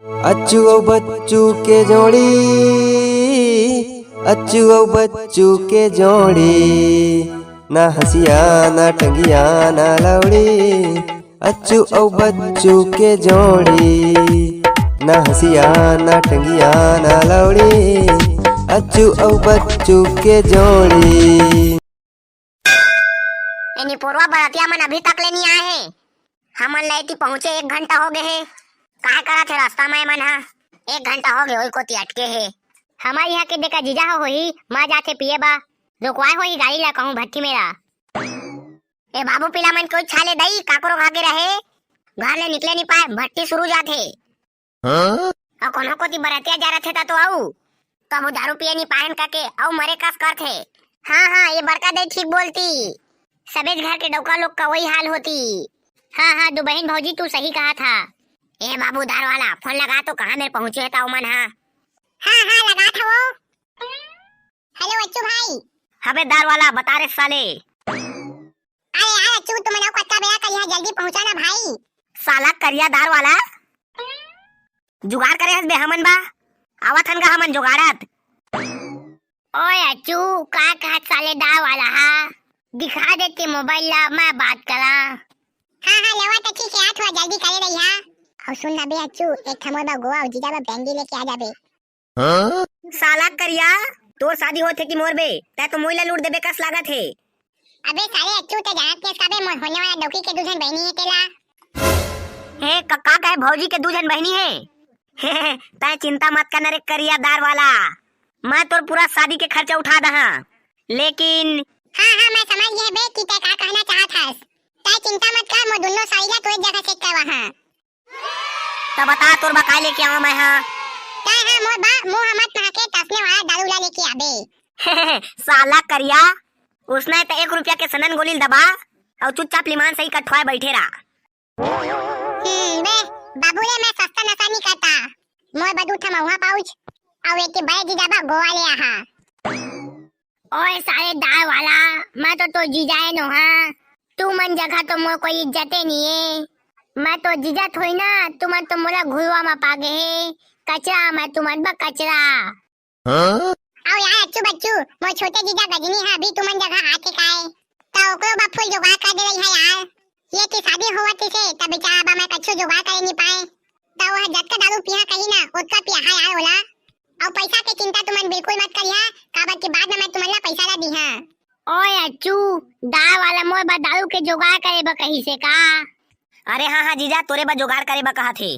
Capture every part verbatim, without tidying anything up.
अच्चू अउ बच्चू के जोड़ी, अच्चू अउ बच्चू के जोड़ी, ना हंसिया ना टंगिया ना लौड़ी। अच्चू अउ बच्चू के जोड़ी, ना हंसिया ना टंगिया ना लौड़ी। अच्चू अउ बच्चू के जोड़ी। ए निपोरवा, बरतिया मन अभी तक ले नी आए हे। हमन ला एती पहुंचे एक घंटा हो गए हे। काय करत हे रास्ता में मन हा? एक घंटा हो गए, ओई कोती अटके हे। हमारे यहाँ के देखा जीजा हो होही, माँ जाथे पिए बा। रुकवाए होही गाड़ी ला कहूँ भट्ठी मेरा। ए बाबू, पिला मन कोई छाले दई, काकरो घागे रहे, घर ले निकले नी पाए, भट्ठी शुरू जाथे। हाँ? अउ कोनो कोती बरतिया जा रथे ता तो आऊ, कभू दारू पिए नी पाहन काके, अउ मरे कस करथे। हाँ, हाँ, ये बड़का दई ठीक बोलती। सबेच घर के डौका लोग का वही हाल होती। हाँ, हाँ, दुबहिन भौजी, तू सही कहा था। ए बाबू दार वाला, फोन लगा तो, कहाँ मेर पहुँचे हे ता ओमन हा। हाँ, हाँ, लगा था वो। हेलो अच्चू भाई। हबे दार वाला, बता रे साले। अरे यार अच्चू, तुमन अउ कतका बेरा करिहा, जल्दी पहुंचा ना भाई। साला करिया दार वाला, जुगाड़ करे हस बे हमन बा, आवत हन गा हमन जुगाड़त। ओए अच्चू, का कहत साले दार वाला हा? दिखा देते मोबाइल ला, मैं बात करा। हाँ, हाँ, लेवा तो ठीक है, आठ हुआ, जल्दी करे रही हा। अउ सुन ना बे अच्चू, एक ठमोर बा गोवा अउ जीजा बा ब्रांडी लेके आ जाबे। हाँ? साला करिया, तोर शादी होथे कि मोर बे? तै तो मोइला लूट देबे कस लागत हे। अबे साले अच्चू, तै जानत नस का बे, मोर होने वाला डौकी के दू झन बहिनी हे तेला। हे, का, का कहे भौजी के दू झन बहिनी हे? तै चिंता मत कर ना रे करिया दार वाला, मैं तोर पूरा शादी के खर्चा उठा दहा। लेकिन हाँ, हाँ, मैं समझ गया बे कि तै का कहना चाहत हस। तै चिंता मत कर, मोर दुन्नो साड़ी ला तोर जगह सेट करवा हाँ। त बता, तोर बा काय लेके आवा मैं हा? काय हा मोर बा, मुंह मत महके, तसने वाला दारू ला लेके आबे। साला करिया, उसने त एक रुपया के सनन गोली ल दबा, अउ चुपचाप लीमान सही कठवाए बैठे रहा। हम्म, बे, बाबू रे, मैं सस्ता नशा नहीं करता। मोर बा दू ठा महुआ पाउच, अउ एक बड़े जीजा बा गोवा ले आहा। ओए साले दार वाला, मैं तो तोर जीजाए नोहा। तुमन जगह तो मोर कोई इज्जते नहीं है। मैं तो जीजा थोड़ी ना, तुमन तो मोला घुरवा में पागे हे। कचरा मैं तुमन बा कचरा। हाँ? अउ यार अच्चू बच्चू, मोर छोटे जीजा गजनी हा अभी तुमन जगह आथे काय? त ओकरो बा फूल जुगाड़ कर दे रही है यार। ये की शादी होवत से त बेचारा बा मैं कछु जुगाड़ करे नहीं पाए। त वह जतका दारू पिया कही ना, ओतका पिया है यार ओला। अउ पैसा के चिंता तुमन बिल्कुल मत करिहा, काबर कि बाद में मैं तुमन ला पैसा ला दिहा। ओए अच्चू, दार वाला मोर बर दारू के जुगाड़ करे बर कहिस हे का? अरे हाँ, हाँ जीजा, तोरे बर जुगाड़ करे बर कहत हे।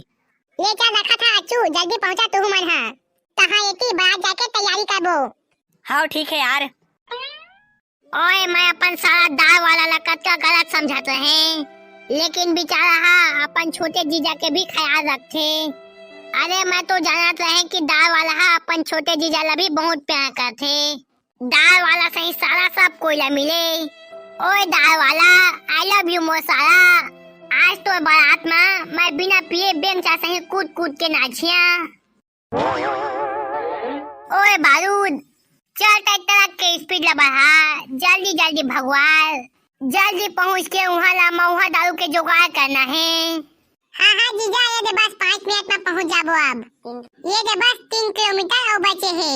ले चल, रखत हा अच्चू, जल्दी पहुंचा तुहू मन हा। तहाँ एती बारात जाके तैयारी करबो। हाँ, ठीक है यार। ओए, मैं अपन साला दार वाला ला कतका गलत समझत रहे, लेकिन बेचारा हा अपन छोटे जीजा के भी ख्याल रखथे। अरे, मैं तो जानत रहे कि दार वाला हा अपन छोटे जीजा ला भी बहुत प्यार करथे। दार वाला सही साला सब कोई ला मिले। ओए दार वाला, I love you मोर साला। आज तोर बारात मा मैं बिना पिए बेमचा सही कूद कूद के नाचिया। ओए बारूद, चल ट्रैक्टर के स्पीड ला बढ़ा, जल्दी जल्दी भगवाल, जल्दी पहुंच के उहाँ ला महुआ दारू के जुगाड़ करना है। हाँ, हाँ जीजा, ये दे बस पाँच मिनट में पहुंच जाबो अब। ये दे बस तीन किलोमीटर अउ बचे हे।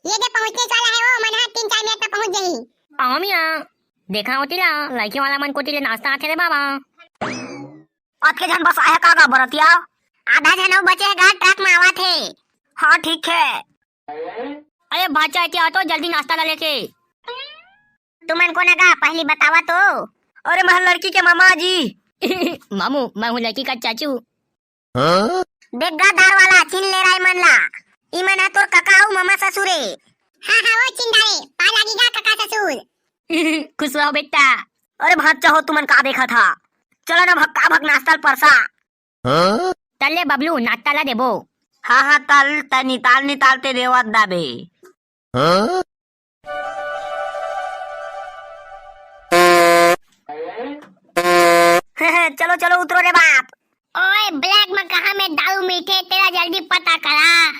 ये दे पहुंचने वाला है वो, मन हा तीन चार मिनट में पहुंच जाही। आओ मिया, देखा ओती ला, लड़की वाला मन कोती ले नाश्ता आथे रे बाबा। अतके झन बस आया का गा बरतिया? आधा झन अउ बचे हे गा, ट्रक में आवत हे। हाँ, ठीक है। अरे भाचा, एती आ तो जल्दी नाश्ता ला लेके। तुमन कोन गा, पहली बतावा तो। अरे, महर लड़की के मामा जी। मामू, मैं हूँ लड़की का चाचू। हाँ? देख गा दार वाला, चिन ले राय मन ला। ई मन ह तोर कका अउ ममा ससुर ए। हाँ, हाँ, वो चिंदा रे, पा लागी गा कका ससुर। खुश रहो बेटा। अरे भांचा हो, तुमन का देखा था? चलो ना भक्का भक नाश्ता ल परसा। हाँ? तल्ले बबलू, नाश्ता ला देबो। हाँ, हाँ, तल, तै निताल, निताल ते देवत दाबे। हाँ? चलो, चलो, उतरो रे बाप। ओए, ब्लैक में कहाँ में दारू मिलथे, तेला जल्दी पता करा।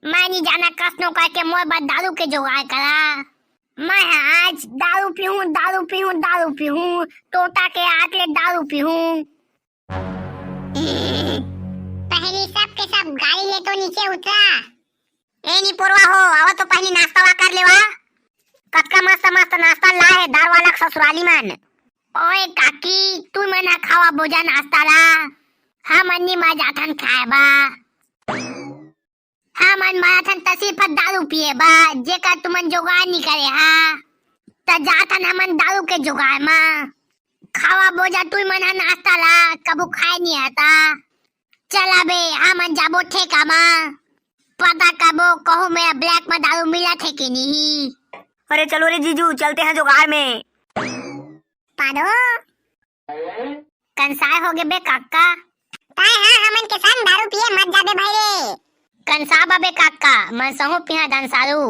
मैं नहीं जाना, कसनो करके मोर बर दारू के जुगाड़ करा। मैं आज दारू पीहूं, दारू पीहूं, दारू पीहूं, तोता के आंत ले दारू पीहूं। पहली सब के सब गाड़ी ले तो नीचे उतरा। ए निपोरवा हो, आवा तो पहली नाश्ता वा कर लेवा। कतका मस्त मस्त नाश्ता लाए हे दारू वाला के ससुराली मन। ओए काकी, तू मन ह खावा बोजा नाश्ता ला। हमन नी मा जाथन खाए बा। हमन मा जाथन त सिर्फ दारू पिए बा, जेकर तुमन जुगाड़ नी करे हा। त जाथन हमन दारू के जुगाड़ मा। खावा बोजा तू मन ह नाश्ता ला, कभू खाए नी आता। चला बे, हमन जाबो ठेका मा। पता करबो, कहूं मेरा ब्लैक मा दारू मिलत हे कि नहीं। अरे चलो रे जीजू, चलते हैं जुगाड़ में। पादो। कंसाय हो गे बे काका। ताय हा हमन के संग दारू पिए मत जाबे भाई रे। कंसा बा बे काका, मन सहू पिहा दानसारू।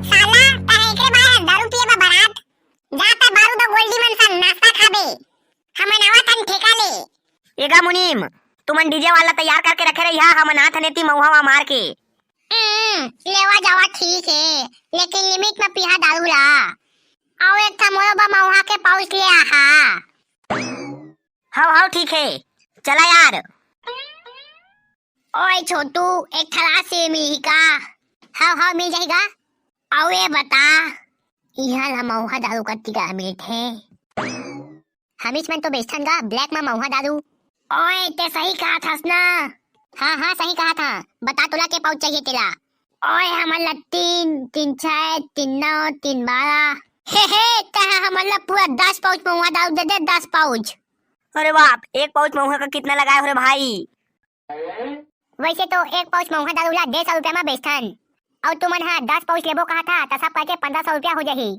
साला, ताय एकरे बाय दारू पिए बा बरात। जा ताय बारू दो गोल्डी मन संग नाश्ता खाबे। हमन आवत हन ठेका ले। एगा मुनीम, तुमन डीजे वाला तैयार करके रखे रहिहा, हमन आथन एती मउहा वा मार के। हम्म, लेवा जावा ठीक हे, लेकिन लिमिट में पिहा दारू ला। अउ एक ठा मोरो बा मउहा के पाउच ले आहा। हव, हव, ठीक हे, चला यार। ओए छोटू, एक ठा रात से मिलही का? हव, हव, मिल जाही गा। अउ ये बता, इहाँ ला मउहा दारू कत्ती का मिलथे? हमीच मन तो बेचथन गा ब्लैक मा मउहा दारू। ओए, ते सही कहत हस ना। हाँ, हाँ, सही कहत हा। बता तोला के पाउच चाहिए तेला। ओए, हमन ला तीन, तीन छै, तीन नौ, तीन बारह। हे, हे, तैं हा हमन ला पूरा दस पाउच मउहा दारू दे दे, दस पाउच। अरे बाप, एक पाउच मउहा का कितना लगाए हो रे भाई? वैसे तो एक पाउच मउहा दारू ला डेढ़ सौ रुपया मा बेचथन, अउ तुमन हा दस पाउच लेबो कहत हा, त सब करके पंद्रह सौ रुपया हो जाही।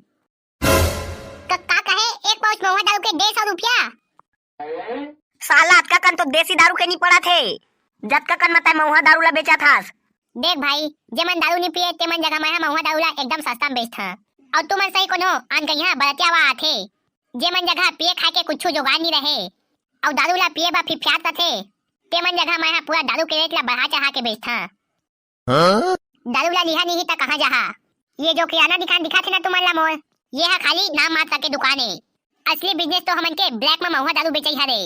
क-, का कहे? एक पाउच मउहा दारू के डेढ़ सौ रुपया? साला, अतका कन तो देसी दारू के नी पड़त हे, जतका कन म तैं मउहा दारू ला बेचत हस। देख भाई, जेमन दारू नी पिए, तेमन जगह मैं हा मउहा दारू ला एकदम सस्ता म बेचथंव। अउ तुमन सही कोनो अनगइहा बरतिया वा आथे, जेमन जगह पिए खाए के कुछु जुगाड़ नी रहे, अउ दारू ला पिए बर फिफियात रथे, तेमन जगह मैं हा पूरा दारू के रेट ला बढ़ा चढ़ा के बेचथंव। हाँ? दारू ला लिहा नहीं त कहाँ जाहा? ये जो किराना दुकान दिखाथे ना तुमन ला मोर, ये हा खाली नाम मात्र के दुकान हे। असली बिजनेस तो हमन के ब्लैक में महुआ दारू बेचई हरे।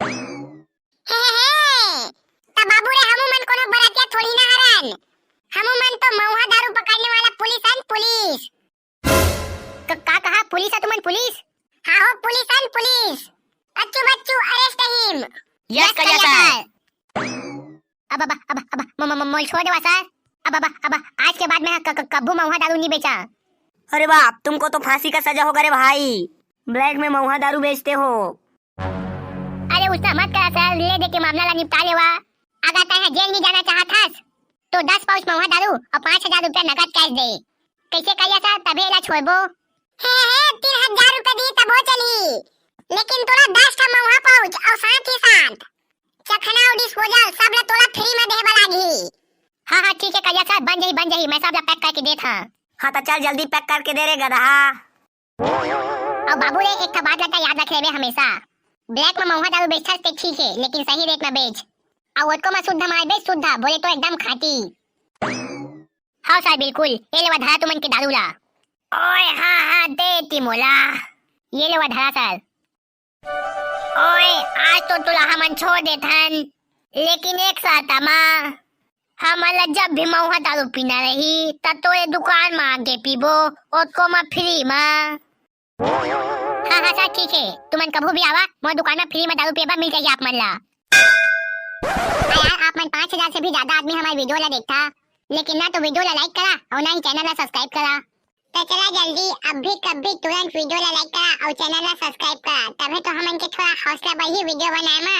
हे, हे, हे, त बाबू रे, हमू मन कोनो बरातिया थोड़ी ना हरन। हमू मन तो महुआ दारू पकड़ने वाला पुलिस हन, पुलिस। क-, का कहा? पुलिस हा तुमन, पुलिस? हाँ हो, पुलिस हन, पुलिस। अच्चू बच्चू, arrest him। Yes, yes, करिया करिया सर। सर। अब, अब, अब, अब, म-, म-, म-, मोल छोड़ देवा सर। अब, अब, अब, आज के बाद मैं ह-, क-, क-, कब्बू महुआ दारू नहीं बेचा। अरे बाप, तुमको तो फांसी का सजा होगा रे भाई, ब्लैक में महुआ दारू बेचते हो। अरे गुस्सा मत करा सर, ले दे के मामला ला निपटा लेवा। अगर तैं जेल नहीं जाना चाहत हस, तो दस पाउच महुआ दारू अउ पाँच हजार रुपया नगद कैश दे। कैसे करिया सर, तभे एला छोड़बो। हे, हे, तीन हजार रुपया दी तभो चलही, लेकिन तोला दस ठा महुआ पाउच अउ साथ ही साथ चखना अउ डिस्पोजल सब ला तोला फ्री में देहे बर लागही। हाँ, हाँ, ठीक है करिया सर, बन जाही, बन जाही, मैं सब ला पैक करके देत हंव। हाँ, त चल जल्दी पैक करके दे रे गदहा। अउ बाबू रे, एक ठा बात ला त याद रख लेबे हमेशा, ब्लैक में महुआ दारू बेचथस ते ठीक हे, लेकिन सही रेट में बेच। अउ ओतको में शुद्ध माल बेच, शुद्ध, बोले तो एकदम खांटी। हाँ सर, बिल्कुल। ये लेवा धरा तुमन के दारू ला। ओए हाँ हाँ, दे ती मोला। ये लेवा धरा सर। ओए, आज तो तोला हमन छोड़ देथन, लेकिन एक शर्त मा, हमन ला जब भी महुआ दारू पीना रही, त तोरे दुकान मा आके पीबो, ओतको मा फ्री मा। हाँ हाँ सर, ठीक हे, तुमन कभू भी आवा, मोर दुकान मा फ्री मा दारू पिए बर मिल जाही आप मन ला। हाँ यार, आप मन पाँच हजार से भी ज्यादा आदमी हमारे वीडियो ला देखता, लेकिन ना तो वीडियो ला लाइक करा अउ ना ही चैनल ला सब्सक्राइब करा। त चला जल्दी, अभी कभी तुरंत वीडियो ला लाइक करा अउ चैनल ला सब्सक्राइब करा, तभे तो हमन के थोड़ा हौसला बढ़ही वीडियो बनाए मा।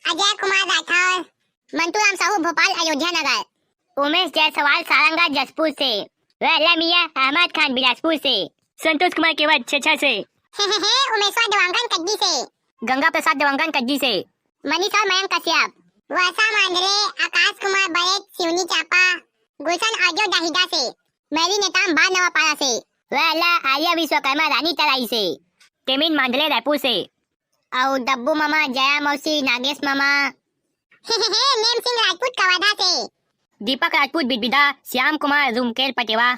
अजय कुमार राठौर, मंतूराम साहू, भोपाल अयोध्या नगर। उमेश जायसवाल, सारंगा जशपुर से। वैला मियाँ, अहमद खान, बिलासपुर से। संतोष कुमार केवट, छेछा से। हे, हे, हे, उमेश्वर देवांगन, कज्जी से। गंगा प्रसाद देवांगन, कज्जी से। मनीष और मयंक कश्यप। वर्षा मांदले, आकाश कुमार बरेट, सिवनी चांपा। गुलशन आर्यो, डाहिडा से। मैरी नेताम, बार नवापारा से। वैला आर्या विश्वकर्मा, रानी तराई से। केमिन मांदले, रायपुर से। अउ डब्बू मामा, जया मौसी, नागेश मामा। हे, हे, हे, नेम सिंह राजपूत, कवर्धा से। दीपक राजपूत, बिदबिदा, श्याम कुमार, रूमकेल पटेवा।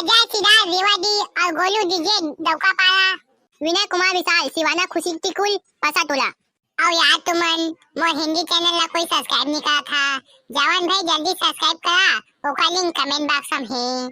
जय सिदार, रेवा दी और गोलू डीजे डौका पारा। विनय कुमार विशाल, शिवाना खुशी टिकुल, पसा टोला। अउ यार तुमन मोर हिंदी चैनल ला कोई सब्सक्राइब नहीं करा था, जवान भाई जल्दी सब्सक्राइब करा, ओकर लिंक कमेंट बॉक्स में है।